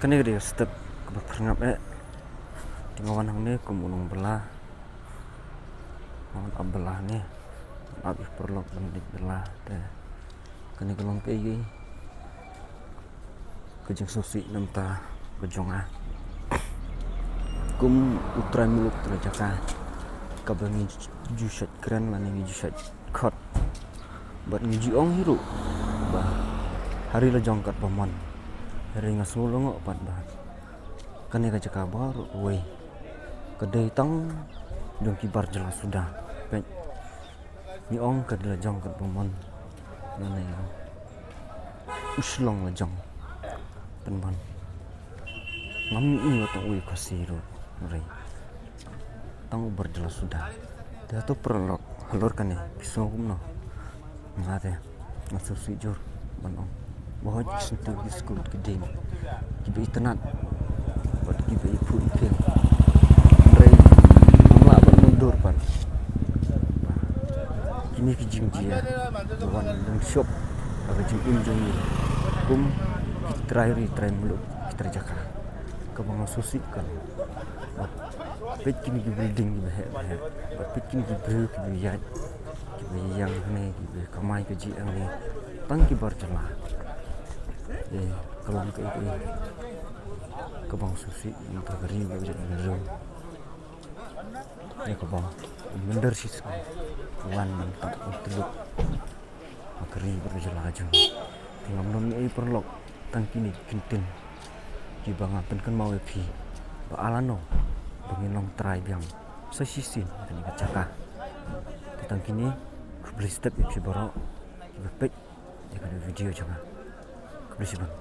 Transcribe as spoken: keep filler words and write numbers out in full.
Kane ka dei ka step kaba pyrngap eh. Te nga wan hangne kum u nongbylla. Nga wan ap bylla hangne. Ap ïa u paralok ban leit bylla te. Kane ka long kaei kaei ka jingsngewsih na bynta ka jong nga. Kum u trai muluk trai jaka kaba ngi ju shait kren lane ngi ju shait khot. Bad ngi ju ong hi ruh ba ha ri la jong katba mon. Hynrei nga sngew lyngngoh pat ba kane ka jaka baroh kawei ka dei tang jong ki bar jylla suda. Peit, ngi ong ka dei la jong katba mon. Lane u shlong la jong. Pynban ngam ïohi wat tang uwei u Khasi ruh, hynrei tang u bar jylla suda. Te hato paralok halor kane phi sngew kumno? Nga te nga sngewsih jur ban ong ba hooid ki syntiew ki skur ki dieng kiba itynnad bad kiba iphuh iphieng. Hynrei ngam lah ban mutdur pat ba kine ki jingjia ki wan lynshop ha ka jingim jong ngi kum ki trai ri trai muluk ki trai jaka. Kaba nga sngewsih ka long ba peit kine ki building kiba heh ba heh, ba peit kine ki briew kiba ïaid kiba ïeng hangne kiba kamai kajih hangne, tang ki bar jylla. Eh, ka long kaei kaei kaba nga sngewsih na ka ri ba ka jaitbynriew. Ïa kaba u mynder shisngi u wan nangta u tyllup ha ka ri bad ka jylla jong ngi. Te ngam don ei paralok, tang kine ki kyntien kiba nga pynkynmaw ïa phi ba lano ba ngin long trai biang sa shisien ha kane ka jaka. Te tang kine, khublei step ïa phi baroh kiba peit ïa kane ka video jong nga. Khublei shibun.